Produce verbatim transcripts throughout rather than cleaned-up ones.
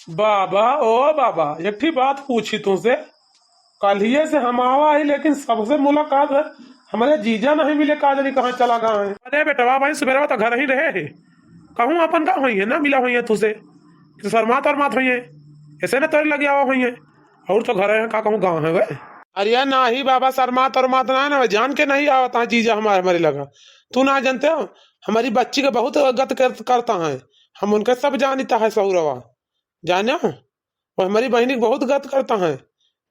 बाबा, ओ बाबा, एक ठी बात पूछी तुमसे। कल्हिये से हम आवा ही, लेकिन सबसे मुलाकात है, हमरे जीजा नहीं मिले, का जानी कहाँ चला गए हैं। अरे बेटवा, भाई सुबेरवा तो घर ही रहे है, कहूँ अपन का होइहैं, ना मिला होइहैं तुसे, कि शर्मात अरमात होइहैं, ऐसे ना तोरे लगे आवा होइहैं, और तो घर है, का कहूँ गाँव है वे। अरे नाही बाबा, शर्मात अरमात ना है ना, जान के नहीं आवत है जीजा हमारे, हमारे लगा। तू ना जानते हो, हमारी बच्ची के बहुत गत कर, करता है, हम उनके सब जानिता है सहुरवा, जाने। वो हमारी बहिनी के बहुत गत करता है,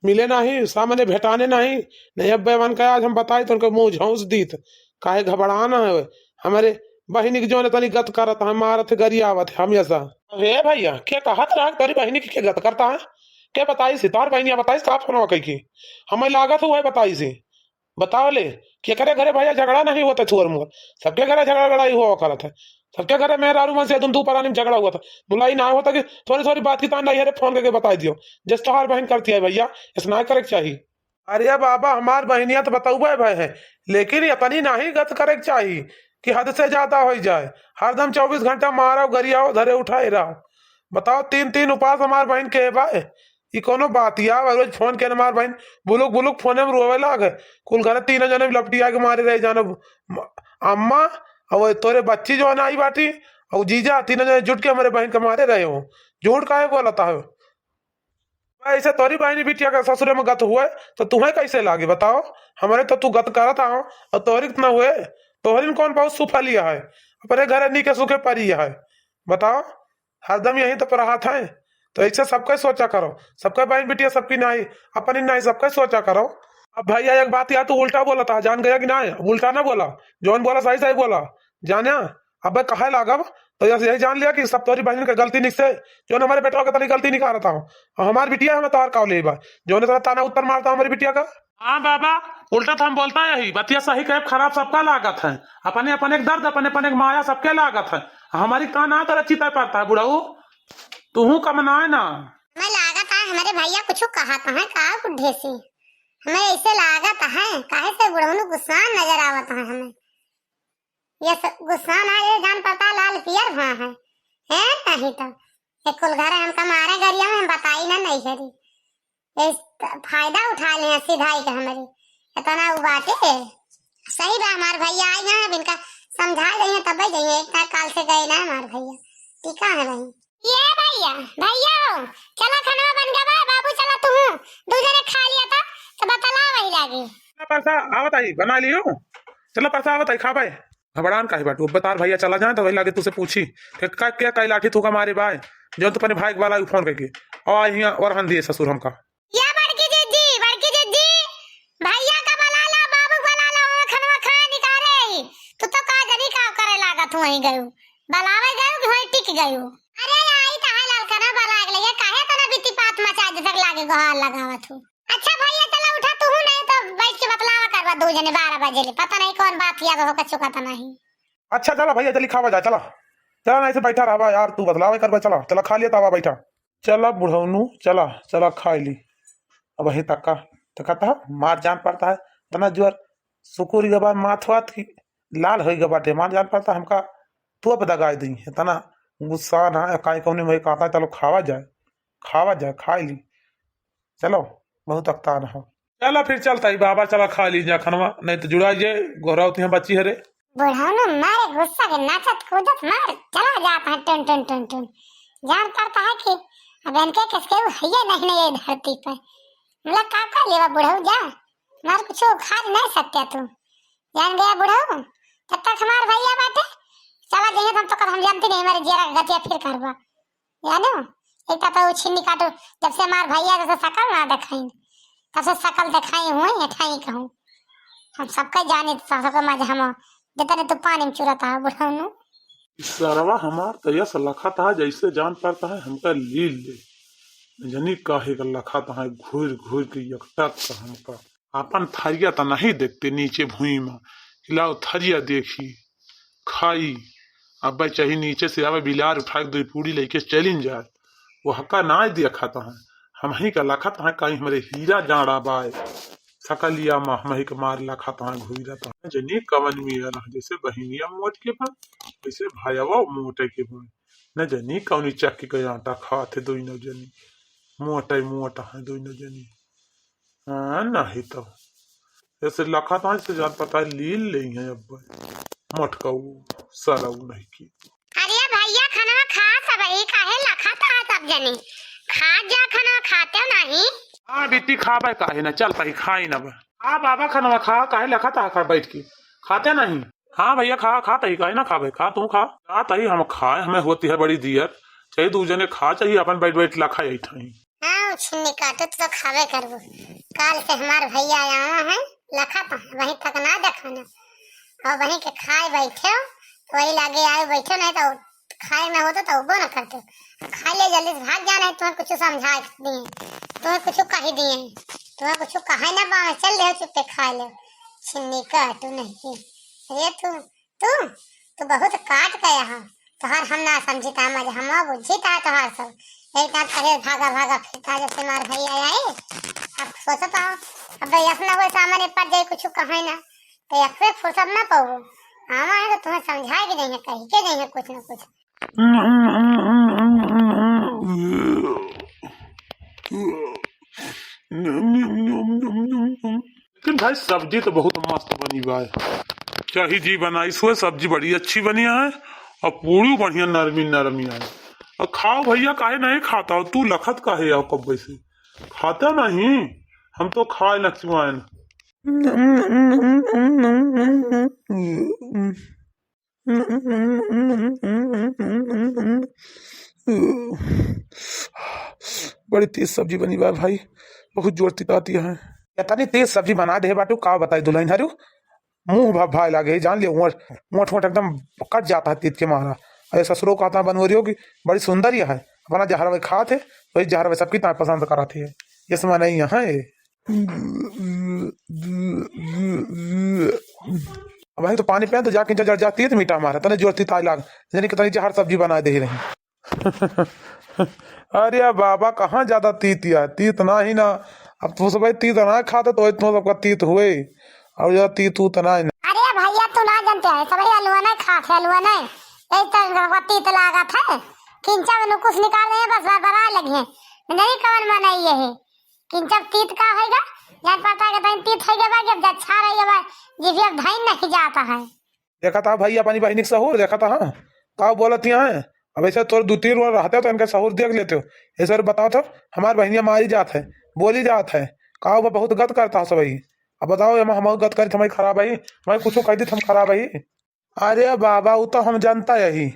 मिले नाही, सामने भेटाने नाही। नहीं अब बेवन का आज हम बताई तो उनके मुँह झौंस दीत, काहे घबराना है। हमारे बहिनी के जोने तनी गत करत है, मारत है, गरियावत है हमेशा। हे भैया, के कहत रहा तोरी बहिनी के, के गत करता है? के बताई सी तोहर बहिनिया, बताई साफ होना कही की। हमें लागत हुआ है बताई सी। बताओ ले, केकरे घरे भैया झगड़ा नहीं होता थोर मोर? सबके घरे झगड़ा लड़ाई हुआ करत है, सबके घरे मेहरारू मन से तुम दू परानी में झगड़ा हुआ था। बुलाई ना होता कि थोड़ी थोड़ी बात की तान नहीं है रे, फोन करके बता दियो, जस तोहार बहन करती है भैया, ऐसा ना करे के चाहिए। अरे बाबा, हमार बहनिया तो बतौबे भय है, लेकिन इतनी नहीं गत करे के चाहिए कि हद से ज्यादा हो जाए। हरदम चौबीस घंटा मारो, गरियाओ, धरे उठाए रहो। बताओ, तीन तीन उपास हमार बहन के बा, ई कौनो बात या? रोज फोन के हमार बहन बुलुक बुलुक फोने में रोवे लागे। कुल घर तीनों जने लपटिया के मारे रहे जानो, म-, अम्मा, और तोरे बच्ची जो है ना आई बाटी, और जीजा, तीनों जने जुट के हमारे बहन के मारे रहे हो। झूठ काहे बोलता हो? ऐसे तोरी बहनी बिटिया के ससुरे में गत हुए तो तुम्हें कैसे लागे बताओ? हमारे तो तू गत करत आओ और तोहरी न हुए, तोहरी न कौन बहुत सुफलिया है, अपने घरे नी के सुखे परी है। बताओ, हरदम यहीं तो रहत है। तो ऐसे सबके सोचा करो, सबके बहन बिटिया सबकी नाई, अपनी नाई, सबके सोचा करो। अब भैया एक बात या तू उल्टा बोला था, जान गया कि ना? अब उल्टा ना बोला, जौन बोला सही सही बोला, जाने। अबे कहे लागब तो यस यही जान लिया कि सब तोरी बहन के गलती निकसे, जौन हमारे बेटवा के तनी गलती निकालता हो, और हमार बिटिया हमें तोहार काव ले बा, जौन इतना ताना उत्तर मारता हमारी बिटिया का। हाँ बाबा, उल्टा तो हम बोलता यही, बतिया सही कहे खराब सबका लागत है, अपने अपने के दर्द, अपने अपने के माया सबके लागत है। हमारी का ना तरह चिता पड़ता है बुढ़ऊ, तुहू कम ना है ना। हमें लागत है हमारे भैया कुछ कहत हैं का बुढ़े से, हमें ऐसे लागत है, काहे से बुढ़ऊ गुस्सा नजर आवत है हमें। ये स-, गुस्सा ना, ये जान पड़ता लाल पियर हुआ है, हैं? नहीं तो ये कुल घर हमका मारे गरिया में हम बताई ना नहीं करी। ये स-, फायदा उठा ले हैं सिधाई के हमारी, इतना उ बाटे। सही बा, हमार भैया आई हैं, अब इनका समझा गई हैं, तब जाइए, एक तार काल से गए ना हमार भैया। टीका है भाई। ये भैया, भैया हो, चला खाना बन गया बा, बाबू चला तू, दू जने खा लिया था, तो बतला वही लागे। चला परसा आवत आई, बना लियो। चला परसा आवत आई, खा भाई। घबरान काहे बाटू? अब तार भैया चला जाए तो वही लागे तुसे पूछी कि का, क्या काई लाठी थूका मारे बाय, जो तो अपने भाई के वाला फोन करके और आई हियां और हन दिए ससुर हमका। या बड़की जिज्जी, बड़की जिज्जी, भैया का बुला ला, बाबू बुला ला, वो खनवा खाए निकाले ही। तू तो का जनी का करे लागत हूँ वहीं गयू, बुलावे गयू कि वहीं टिक गयू। अरे आई तो है ललकना बुला के ले, काहे तना बित्ती पात मचा दे तक लागे गोहार लगावत हूँ। अच्छा भैया चला उठा तू, नहीं तो बैठ के बतलावा करबा दो जने बारह बजे ले, पता नहीं कौन बात किया तो होकर चुका था नहीं। अच्छा चला भैया, जल्दी खावा जाए, चला। चला, नहीं से बैठा रहबा यार, तू बतलावे करबा, चला, चला खा लिया तावा बैठा। चला बुढ़ौनू, चला, चला खाई ली। अब वहीं तक का, तो कहता है, मार जान पड़ता है, इतना जोर सुकुर गबा माथ वाथ की लाल हो गबा, मार जान पड़ता हमका तोप दगाई दी, इतना गुस्सा ना है, काई कौने में कहता है, चलो खावा जाए, खावा जाए, खाई ली। चलो, बहुत अकतान हो। चला फिर चलता ही बाबा, चला खा ली जा खनवा, नहीं तो जुड़ा जे गोहरावती हैं बच्ची हरे। बुढ़ौनू मारे गुस्सा के नाचत कूदत मार चला जात है टुन टुन टुन टुन। जान पड़ता है कि अब इनके किसके वो है नहीं, नहीं ये धरती पर। मतलब का कर लेवा बुढ़ऊ जा, मार कुछ उखाड़ नहीं सकते तू। जान गया बुढ़ऊ, तब तक हमार भैया बाटे, चला जाइए, हम तो कल हम जानते नहीं, हमारे जियरा के गतिया फिर करबा। जानो, एक तो उ छिन्नी काटू, जब से हमार भैया जैसे शकल ना देखाई, तब से शकल देखाई हुए, एठाई कहूँ। हम सबका जाने तो सबका मजा हम देता नहीं तो पानी में चुराता है बुढ़ानू। ई सरवा हमार तो यस लखत है, जैसे जान पड़ता है हमका लील ले। जनी काहे का लखत है, घूर घूर के एकटक हमका। आपन थरिया त नहीं देखते नीचे भुइँ में, कि लाओ थरिया देखी, खाई। अब्बे चाही नीचे से आवे बिलार उठा के दो पूड़ी लेके चलिन जाए। वो हक्का ना देखत हैं, हम ही का लखत हैं, कहीं हमरे हीरा जाड़ा बाय, सकलिया में हम ही के मार लखत हैं, घुरत हैं। जनी कवन मिया रह, जैसे बहिनिया मोट के बा, वैसे भाईवा मोटे के बा। न जनी कौनी चक्की का आटा खात है दोनों जनी, मोटा ही मोटा है दोनों जनी। हाँ, नहीं तो ऐसे लखा था से जान पता है लील ले हैं अब मोटका वो सारा वो नहीं की। अरे भैया, खाना खा सब ही, काहे लखा था सब जनी? खा जा, खाना खाते हो नहीं? हाँ बिट्टी, खाबे काहे ना, चल तही खाई ना बा। हाँ बाबा, खाना खा, काहे लखा था खा बैठ के, खाते नहीं? हाँ भैया, खा, खा तही, काहे ना खाबे, खा तू खा। खा तही हम खाए, हमें होती है बड़ी दियर, चाहे दू जने खा, चाहे अपन बैठ बैठ लखा यही ठाई। हाँ, छिन्नी काटो तो खाबे करबो। काल से हमार भैया आया है, लखा तो है, वहीं थक ना देखा ना। और वहीं के खाए बैठे हो, तो वही लागे आए बैठे, नहीं तो खाए ना होते तो उबो ना करते। खा ले जल्दी से भाग जाना है, तुम्हें कुछ समझा दिए, तुम्हें कुछ कह दिए, तुम्हें कुछ कहे ना बा, चल रहे चुप्पे खा ले। छिन्नी काटो नहीं की। अरे तू, तू, तू बहुत काट गया हो। तोहार हम ना समझी था, मज हम बुझी था तोहार सब। यही काम करे भागा भागा फिरता जैसे मार भैया आए। अब सोचत हो, अब यस ना होए सामने पड़ जाए कुछ कहे ना, तो एक फुर्सत ना पाओ। आवा है तो तुम्हें समझाए के जाइए, कही के जाइए कुछ ना कुछ। लेकिन भाई, सब्जी तो बहुत मस्त बनी बा। चाही जी बनाई सो, सब्जी बड़ी अच्छी बनी है और पूरी बढ़िया नरमी नरमी है। और खाओ भैया, काहे नहीं खाता हो तू? लखत काहे आओ कब्बे से? खाता नहीं, हम तो खाए न चुआए न। बड़ी तेज सब्जी बनी बा भाई, बहुत जोर तिताती है। इतनी तेज सब्जी बना दे बाटू, का बताई दुल्हन हरू, मुंह भा भाई लागे, जान लियो, ओठ, ओठ, ओठ एकदम कट जाता है तीत के मारा। अरे ससुरो कहता बनवरियो कि बड़ी सुंदर यह है, अपना जहर वही खात है, वही जहर वही सबकी ताई पसंद कराती है। ये समय नहीं है। अब भाई तो पानी पहन तो जाके जा, जा, जा, तीत मीठा मारा, तने जोर तीत आए लाग, यानी कि तनी जहर सब्जी बना दे रही। अरे बाबा, कहाँ ज्यादा तीत या? तीत ना ही ना। अब तू सब तीत ना खाते तो इतना सबका तीत हुए, और ज्यादा तीत उत ना ही ना। अरे भैया, तू ना जानते है, सब हलुआ नहीं खाते, हलुआ नहीं, यही तो इनका तीत लागत है। किंचा में कुछ निकाल दे, बस बरबरा लगी है, नहीं कवन बनाई ये है। किंचा तीत का होएगा? जान पड़ता है कि तनी तीत होएगा बा, कि अब अच्छा रहेगा बा, जीभी अब धइन नहीं जाता है। देखा था भाई अपनी बहिनी के सहूर, देखा था, हाँ, का बोलत यहाँ है। अब ऐसे तोर दू तीन बार रहते तो इनका सहूर देख लेते हो। ऐसे और बताओ तो, हमार बहिनिया मारी जात है, बोली जात है, का वो बहुत गत करता है सबही। अब बताओ, हम, हम गत करी, हमारी खराब है, हमारी कुछ कह दी, हम खराब है। अरे बाबा, वो तो हम जानता यही,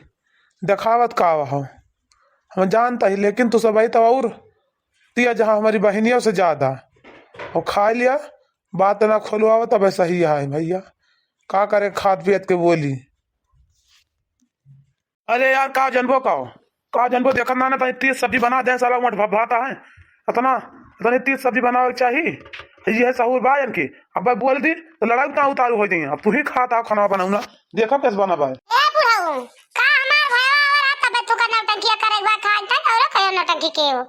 देखावत का हो, हम जानता ही, लेकिन तू सबही तो और तिया जहाँ हमारी बहिनियों से ज्यादा, और खा लिया, बात ना खोलवावत, अब सही है भैया, का करे खात पियत के बोली। अरे यार, का जनबो का हो? का जनबो, देखत ना, ना, तनी तीस सब्जी बना दे, साला उमट भभाता है। इतना, इतनी तीस सब्जी बनावे के चाही। ये है सहूर बा इनकी। अब बोल दी, तो लड़ाई कहाँ उतारू हो जाइए। अब तू ही खाता खाना बनाऊ ना, देखो कैसे बना बा। ए बुढ़ऊ, का हमार भयवा आवा रहा, तबे तू का नौटंकिया करे बा, खान तन, और कहो नौटंकी के हो।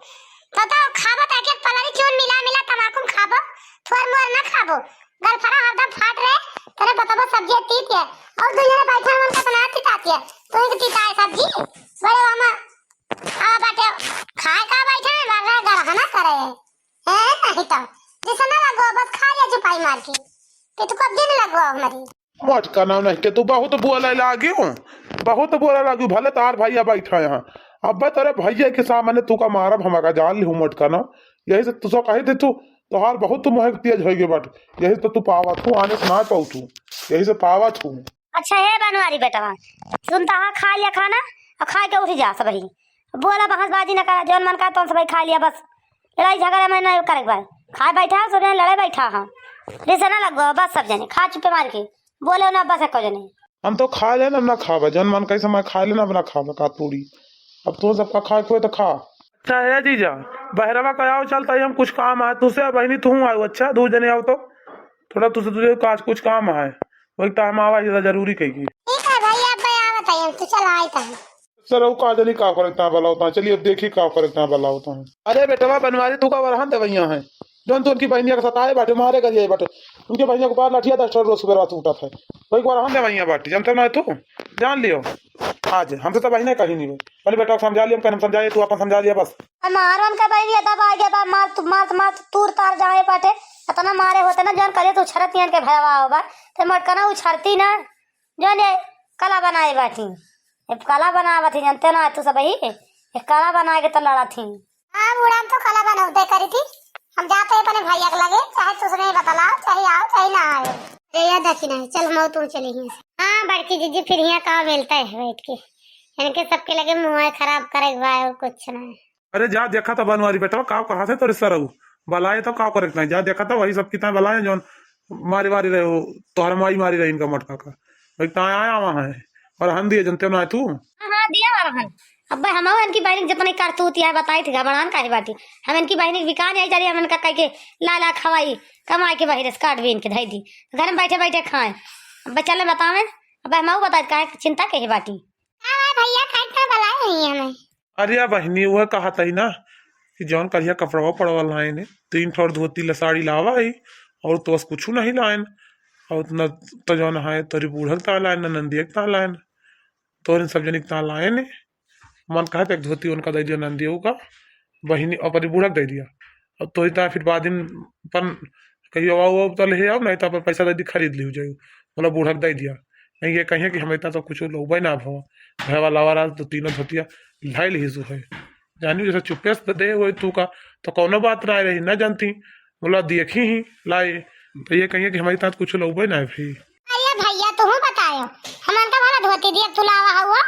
तो, तो खाबो, ताकि पलरी चून मिला, मिला, तमाकू खाबो, थोर मोर ना खाबो। गलफरा हरदम फाट रहे, तोरे बतबो सब्जी तीत है। और दुनिया में बैठा मन का बना तीत आती है। तू एक तीत आए सब्जी, बड़े मामा, आ बाटे, खाए का बैठा है, मर रहा, गरहना करे है। हैं, नहीं तो, जैसे ना लगो, बस खा लिया चुपाई मार के। कि तू कब्जे नहीं लगो हमारी। मोटका नाम नहीं के, तू बहुत बोले लागी हो, बहुत बोले लागी। भले तार भैया बैठा यहाँ, अब तेरे भैया के सामने तू का मारब, हमारा जान लिहू मोटका नाम। यही से तू सो कही थे तू, तोहार बहुत तू मोहे तेज हो गए बट, यही से तू पावत हूँ, आने से ना पाऊ तू, यही से पावत हूँ। अच्छा हे बनवारी बेटवा, सुनता हा, खा लिया खाना और खा के उठ जा सबही। बोला बहसबाजी ना करा, जौन मन का तौन सबही खा लिया बस। लड़ाई झगड़ा में ना करे के बा। खाए बैठा हा, सब जने लड़े बैठा हा। रिस ना लगो बस सब जने, खा चुप्पे मार के। बोले ना बस एको जने। हम तो खा लेना, अब ना खाबे, जौन मन कैसे मैं खा लेना, अब ना खाबे का तूड़ी। अब तो सबका खाए के होए तो खा। अच्छा हे जीजा, बहरवा का आओ चलता ही, हम कुछ काम आए तुझसे, बहिनी तू आओ, अच्छा दू जने आओ तो। थोड़ा तुझसे तुझे काज कुछ काम है, वही तो हम आवा ज्यादा जरूरी कही। ठीक है भैया, अब मैं आवत है, तू चला आइत है। सर, वो का जनी का करता है भला होता है, चलिए अब देखिए का करता है भला होता है। अरे बेटवा बनवारी, तू का वरहन देवैया है, जौन तू उनकी बहनिया के सताए बाटे, मारे गरिए बाटे, उनके बहनिया को बार लाठिया दस ठो रोज सुबह रात उठत है, वही को वरहन देवैया बाटे, जानते ना तू, जान लियो। आज हमसे तो बहिने कहीं नहीं। अपने बेटा को समझा लिया, हम समझाए, तू अपन समझा लिया बस। और मारवन का बहिनी, ये दबा गया बा, मार तू, मार, मार तू, तूर तार जाए बाटे। इतना मारे होते ना, जौन करे तू छरत नियन के भयवा हो बा, ते मोटकना उछरती ना, जौन ये कला बनाए बाटी। ये कला बनावत ही, जानते ना तू सब ही, ये कला बनाए के तो लड़त ही। हाँ, बूढ़ा, हम तो कला बनौते करी थी। हम जाते हैं अपने भैया के लगे, चाहे तू उसमें बतलाओ, चाहे आओ, चाहे ना आए। अरे यार, देखी नहीं, चल, हम तू चले ही। हाँ, बड़की जीजी, फिर यहाँ का मिलता है बैठ के? इनके सबके लगे मुँह खराब करे के बा, और कुछ ना। अरे जा, देखा था बनवारी बेटवा, का कहा थे तोरे सरऊ? बलाए तो का करे के नहीं, जा देखा था वही सब कितना बलाए, जौन मारी वारी रहे हो, तोहर माई मारी रही इनका मटका का। भाई, ताए आया वहाँ है, और हम दिए जनते ना तू। हाँ, हाँ, दिया बा रहन। अब्बे, हमहू इनकी बहिनी के जितना करतूत है, बताई थी, घबरान काहे बाटी? हम इनकी बहिनी के बिकान आई चली, हम इनका कह के ला, ला खवाई, कमाई के बहिरे से काट भी इनके धई दी, घर में बैठे, बैठे खाएं। अब्बे, चले बतावें, अब्बे, हमहू बताई, काहे चिंता के है बाटी? हाँ, हाँ, भैया, खाए खाए बलाए नहीं हमें। अरे या बहिनी, वह कहा तही ना कि जौन करिया कपड़वा पड़वा लाइन, तीन ठो धोती ला साड़ी लावा है, और तो बस कुछ नहीं लाइन। और उतना तो जौन है, तोरी बूढ़क ता लाइन, ना नंदिया के ता लाइन, तोरे सब जनिक ता लाइन। मन कहा तो एक धोती उनका दे दिया, नंदिया का, बहिनी अपनी बूढ़क दे दिया। अब तोरी ता फिर बाद दिन अपन कहियो आओ, आओ, तो ले आओ, नहीं तो अपन पैसा दे दी, खरीद ली जाए, बोला बूढ़क दे दिया। नहीं, ये कहिए कि हम इतना तो कुछ लोग ना भवा, भय वाला वाला तो तीनों धोतिया लाई ली सु है। जानी जैसे चुप्पे से दे हुए तू का, तो कौनो बात ना रही, ना जानती। बोला, देखी ही लाई, तो ये कहिए कि हमारी तात कुछ लोग ना है भाई। अरे भैया, तू बतायो, हम उनका भला धोती दिए, तू लावा हुआ?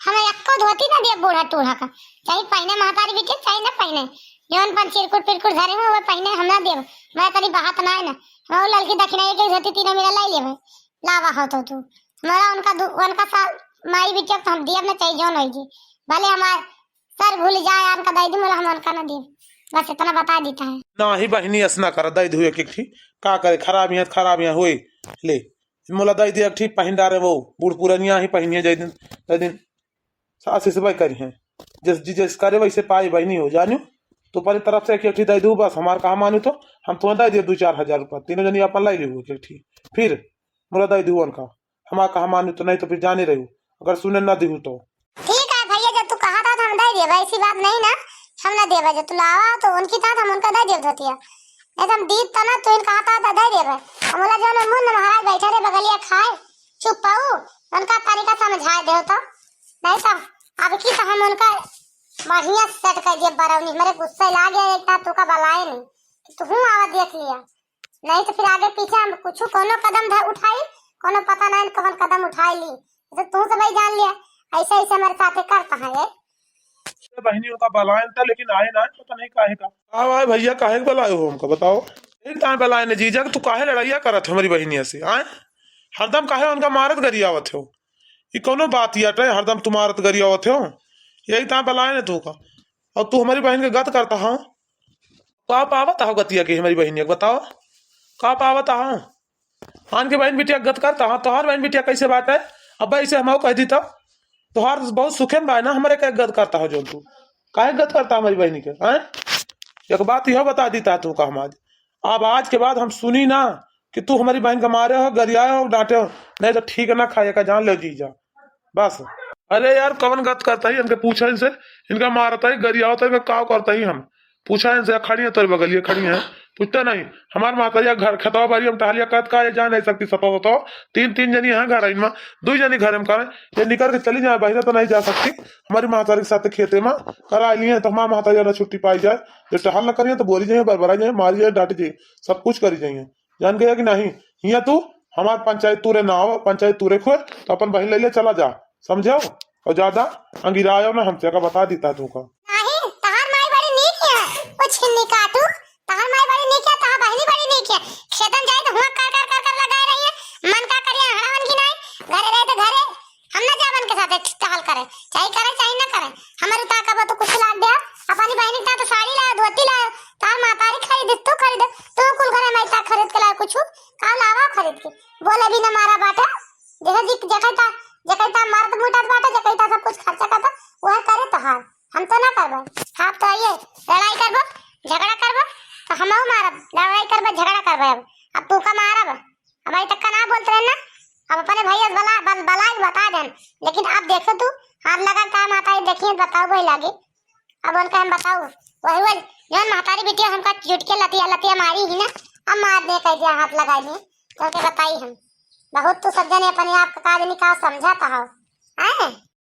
हमें एक्को धोती ना दिए बूढ़ा टूढ़ा का, चाहे पहने महतारी बिटिया, चाहे ना पहने। जौन पन चिरकुट पिरकुट धरे हुए, वो पहने हम ना देब। मैं तनी बात ना है ना, हम वो ललकी दक्षिणा एक एक धोती तीनों मेरा लाई लेबे, लावा हो तो तू। हमारा उनका दु-, उनका सा-, माई बिटिया को तो हम दिए ना, चाहे जौन होई जी, भले हमार सर भूल जाए, आन का दई दी, बोला हम उनका ना दी। बस इतना बता देता है। नाही बहिनी, अस ना कर, दई दू एक एक ठी। का करे, खराब यहाँ, खराब यहाँ होई। ले, मोला दई दे एक ठी, पहिन डारे वो, बूढ़ पुरनिया ही पहिनिए जाए दिन, जाए दिन। सास इस बाई करी हैं। जस जी जस करे वैसे पाई बहिनी हो, जानियो। तो अपनी तरफ से एक एक ठी दई दू, बस हमार कहा मानू तो हम तुम्हें दई दिए दू चार हजार रुपया, तीनों जनी अपन लाई ली एक एक ठी। फिर मोला दई दू उनका। हमार कहा मानू तो नहीं तो फिर जाने रहू, अगर सुने ना दिहू तो। ठीक है भैया, जब तू कहा था तो हम दे देबे, ऐसी बात नहीं ना, हम ना देबे। जब तू लावा तो उनकी था तो हम उनका दे देब धोतिया, नहीं तो हम दीद तो ना, तू इन कहा था तो दे देबे। हम बोला जो ना मुंह ना महाराज बैठे रहे बगलिया खाए, चुप पाऊ, उनका तरीका समझाए दे तो, नहीं तो अब की तो हम उनका बढ़िया सेट कर दिए बरौनी, हमारे गुस्से लाग गया, एक था तू का बलाए नहीं, तू हूँ आवा देख लिया। नहीं तो फिर आगे पीछे हम कुछ कोनो कदम ध-, उठाई, कोनो पता नहीं कौन कदम उठाई ली। तो तू सब ही जान लिया, ऐसे ऐसे हमारे साथे करता है ये। अरे बहिनी, उनका बलायन था, लेकिन आए ना, पता नहीं काहे का। का भाई भैया, काहे के बलाए हो हमका, बताओ? एक दाएं बलाए ने जीजा, तू काहे लड़ाइया करत हमारी बहिनिया से, आए? हरदम काहे उनका मारत गरियावत हो? ई कौनो बात ही अटे, हरदम तू मारत गरियावत हो? यही तां बलाए ने तू का। और तू हमारी बहन के गत करता हो? का पावत हो गतिया के हमारी बहनिया के, बताओ? का पावत हो? आन के बहन बिटिया गत करता हो, तोहार बहन बिटिया कैसे बात है? अब ऐसे हम कह दी तो तोहार बहुत सुखेन बा ना, हमारे का गत करता हो जौन तू? काहे गत करता हमारी बहनी के, हैं? एक बात यह बता दी ता तू का हम आज, अब आज के बाद हम सुनी ना कि तू हमारी बहन के मारे हो, गरियाए हो, डांटे हो, नहीं तो ठीक ना खाए का जान ले जीजा। बस। अरे यार, कवन गत करता ही इनके, पूछा इनसे, इनका मारता ही, गरियावता ही, इनका काव करता ही हम। पूछा इनसे, खड़ी है तोरे बगलिए, खड़ी है, पूछता नहीं। हमार माता या घर खतवा बारी हम टहलिया करत का, ये जा नहीं सकती, सतो सतो, तीन, तीन जनी हैं घर इनमा, दुई जनी घर में करें, ये निकल के चली जाए, बहिरा तो नहीं जा सकती, हमारी माता के साथ खेते में करा लिए, तो हमार माता या ना छुट्टी पाई जाए, जो टहल ना करिए तो बोली जाइए, बरबरा जाइए, मारी जाइए, डांटी जाइए, सब कुछ करी जाइए। जान गया कि नहीं? हियाँ तू हमार पंचायत तूरे ना हो, पंचायत तूरे खुए, तो अपन बहिन ले ले चला जा, समझो? और ज्यादा अंगिरायो ना हमसे, का बता देता तू का। नहीं, तहार माई बड़ी नीक है, ओ छिन्नी काटू, तहार माई बड़ी नीक है, तहार बहिनी बड़ी नीक है। खेतन जाए तो हुआ कर कर कर कर लगाए रही है, मन का करिए हड़ावन की नहीं, घरे रहे तो घरे, हम ना जावन के साथे टहल करे, चाहे करे चाहे ना करे। हमारे उता कबो तो कुछ लाग दे, अपनी बहनी का तो साड़ी लाओ, धोती लाओ, तार मातारी खरीद, तू खरीद, तू कुल घरे में इतना खरीद के लाओ कुछ, का लावा खरीद के? बोले भी ना मारा बाटे, जैसे जी जकैता, जकैता मारत मुटात बाटे, जकैता सब कुछ खर्चा करता, वह करे तो हाल, हम तो ना करबे। आप तो आइए, लड़ाई करबो, झगड़ा करबो, तो हमहू मारब, लड़ाई करबे, झगड़ा करबे। अब, अब तू का मारब? अब अभी तक का ना बोलत रहे ना, अब अपने भैया से बला बल, बलाई बता देन। लेकिन अब देखो तू, हाथ लगा का माता ही देखिए, बताओ भाई लागे। अब उनका हम बताओ, वही वही जौन महतारी बिटिया हमका चुटके लतिया लतिया मारी ही ना, अब मार दे कह दिया, हाथ लगा दिए। तो के बताई हम, बहुत तू सब जने अपने आप का काज नहीं का समझा तो हो, हैं?